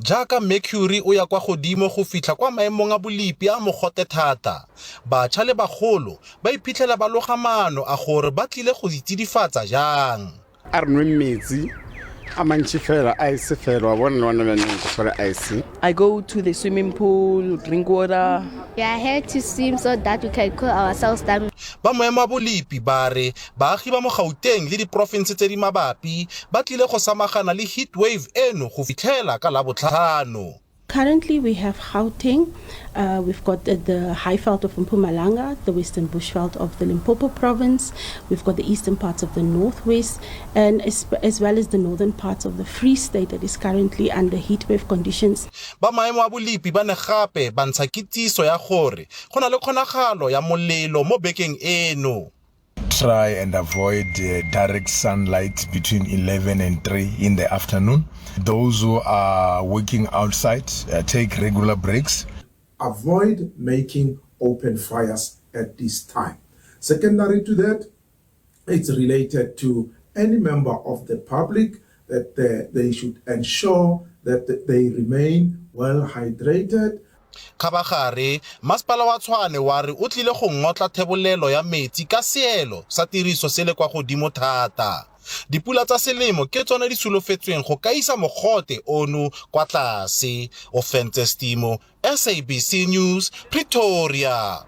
Jaaka mercury o ya kwa godimo go fitlha kwa maemong a bolipi a mogote thata, batšha le bagolo ba iphitlhela ba loga maano a gore ba tlile go itsidifatsa jang. A re nweng metsi a mantši fela, ice fela, wa bona le ona bjanong go tshwara ice. I go to the swimming pool, drink water. We are here to swim so that we can cool ourselves down. Ba moemo wa bolipi ba re baagi ba mo Gauteng le diporofense tse di mabapi ba tlile go samagana le heat wave eno go fitlhela ka Labotlhano. Currently we have Gauteng, we've got the Highveld of Mpumalanga, the Western Bushveld of the Limpopo province, we've got the eastern parts of the Northwest, and as, as well as the northern parts of the Free State that is currently under heatwave conditions. Ba maemo a bolipi ba ne gape ba ntsha kitsiso ya gore go na le kgonagalo ya molelo mo bekeng eno. Try and avoid direct sunlight between 11 and 3 in the afternoon. Those who are working outside, take regular breaks. Avoid making open fires at this time. Secondary to that, it's related to any member of the public that they should ensure that they remain well hydrated. Kgabagare, Masepala wa Tshwane wa re o tlile go ngotla thebolelo ya metsi ka seelo sa tiriso se le kwa godimo thata. Dipula tsa selemo ke tsone di solofetsweng go ka isa mogote ono kwa tlase. Ofentse Stimo, SABC News, Pretoria.